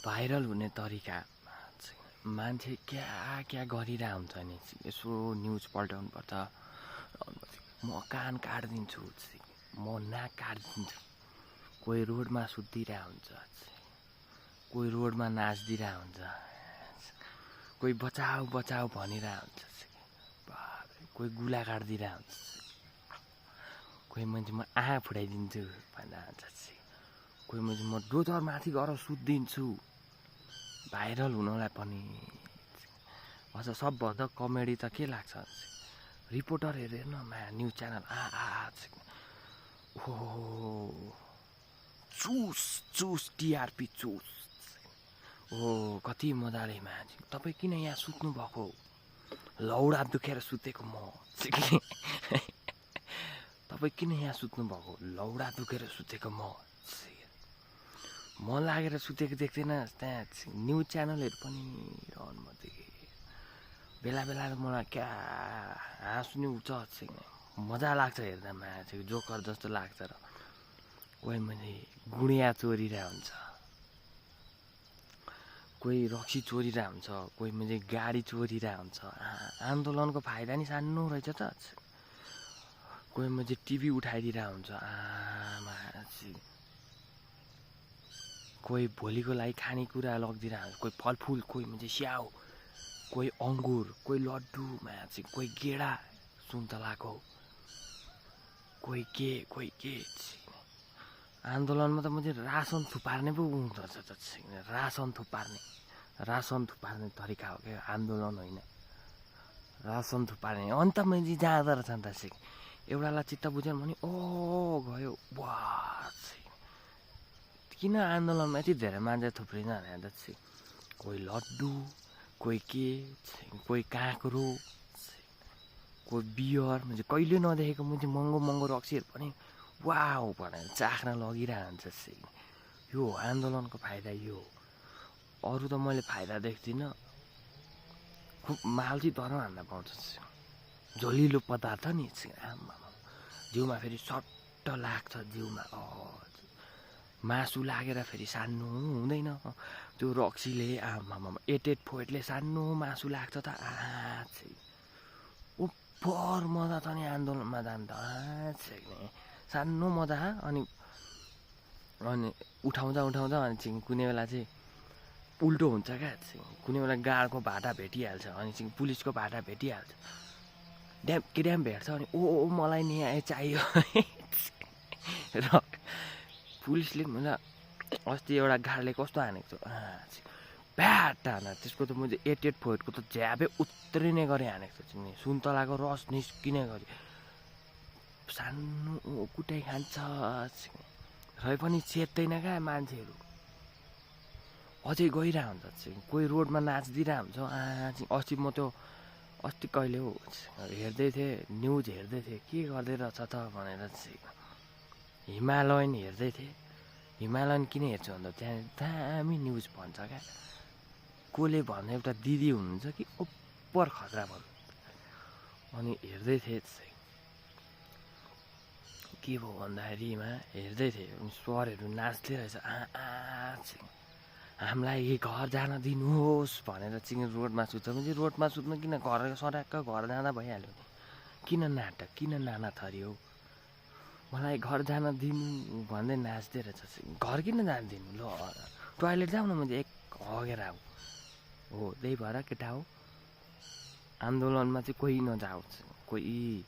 Viral हुने तरिका मान्छे क्या गरिरहेको हुन्छ नि यसो न्युज पल्टाउनु पर्छ। म कान काटिदिन्छु, म नाक काटिदिन्छु। कोही रोडमा सुत्दिरहेको हुन्छ, कोही रोडमा नाच्दिरहेको हुन्छ, कोही बचाऊ बचाऊ भनिरहेको हुन्छ, कोही गुला काटिदिरहेको हुन्छ, कोही मान्छे म आँखा फुटाइदिन्छु भनिरहेको हुन्छ, कोही मान्छे म डोजरमाथि गएर सुत्दिन्छु। भाइरल हुनलाई पनि अझ सबभन्दा कमेडी त के लाग्छ, रिपोर्टर हेरेर न न्युज च्यानल ओ चुस चुस टिआरपी चुस। ओ कति मजाले मान्छे तपाईँ किन यहाँ सुत्नु भएको, लौडा दुखेर सुतेको म। तपाईँ किन यहाँ सुत्नु भएको, लौडा दुखेर सुतेको म लागेर सुतेको देख्दैन। त्यहाँ न्युज च्यानलहरू पनि रहनु पर्छ। बेला बेला मलाई क्या हाँस्नु उठ्छ, मजा लाग्छ हेर्दा मान्छे जोकर जस्तो लाग्छ। र कोही मान्छे गुडिया चोरिरहेको हुन्छ, कोही रक्सी चोरिरहेको हुन्छ, कोही मान्छे गाडी चोरिरहेको हुन्छ। आन्दोलनको फाइदा नि सानो रहेछ त। कोही मान्छे टिभी उठाइदिरहेको हुन्छ, कोही भोलिको लागि खानेकुरा लगिदिरहेको हुन्छ, कोही फलफुल, कोही मान्छे स्याउ, कोही अङ्गुर, कोही लड्डु मान्छे, कोही गेडा सुन्तलाको, कोही के। आन्दोलनमा त मान्छे रासन थुपार्ने पो हुन्छ। रासन थुपार्ने तरिका हो क्या आन्दोलन, होइन रासन थुपार्ने। अन्त मान्छे जाँदो रहेछ नि त। एउटालाई चित्त बुझेन भने ओ गयो वाह। किन आन्दोलनमा यति धेरै मान्छे थुप्रिन्छ भने त कोही लड्डु, कोही के, कोही काँक्रो, कोही बियर, मान्छे कहिले नदेखेको मान्छे महँगो रक्सीहरू पनि वाउ भनेर चाख्न लगिरहन्छ। यो आन्दोलनको फाइदा यो। अरू त मैले फाइदा देख्दिनँ। खुब माल चाहिँ तर हान्न पाउँछ, झोलिलो पदार्थ नि जिउमा फेरि सट्ट लाग्छ। जिउमा मासु लागेर फेरि सान्नु हुँदैन। त्यो रक्सीले एटेड फोइडले सान्नु मासु लाग्छ त। उपर मजा छ नि आन्दोलनमा जानु त। सानो मजा। अनि उठाउँदा अनि कुनै बेला चाहिँ उल्टो हुन्छ क्या। कुनै बेला गाडको भाटा भेटिहाल्छ, अनि पुलिसको भाटा भेटिहाल्छ। ड्याम भेट्छ अनि ओ मलाई न्याय चाहियो। र पुलिसले मलाई अस्ति एउटा गाडीले कस्तो हानेको छ, ब्याट हाना। त्यसको त मैले एटेड फोइडको त झ्यापै उत्रिने गरी हानेको छ। सुन्तलाको रस निस्किने गरी सानो कुटाइ खान्छ। र पनि चेत्दैन क्या मान्छेहरू, अझै गइरहेको हुन्छ। कोही रोडमा नाचिदिरहेको हुन्छ। अस्ति कहिले हो हेर्दै थिएँ, न्युज हेर्दै थिएँ, के गर्दै रहेछ त भनेर हिमालयन हेर्दै थिएँ। हिमालयन किन हेर्छु भन्दा त्यहाँ दामी न्युज भन्छ क्या। कसले भन्दा एउटा दिदी हुनुहुन्छ कि ओपर खतरा भन्नु। अनि हेर्दै थिएँ, के भयो भन्दाखेरिमा हेर्दै थिएँ सरहरू नाच्दै रहेछ। हामीलाई घर जान दिनुहोस् भनेर रोडमा सुत्छ। भने रोडमा सुत्नु किन, घर सड्याक्क घर जाँदा भइहाल्यो नि। किन नाटक, किन नाना थरी हो। मलाई घर जान दिनु भन्दै नाच्दै रहेछ। घर किन जान दिनु, ल टोइलेट जाऊ न, मैले एक हगेर आऊ। हो त्यही भएर केटा हो आन्दोलनमा चाहिँ कोही नजाओस्, कोही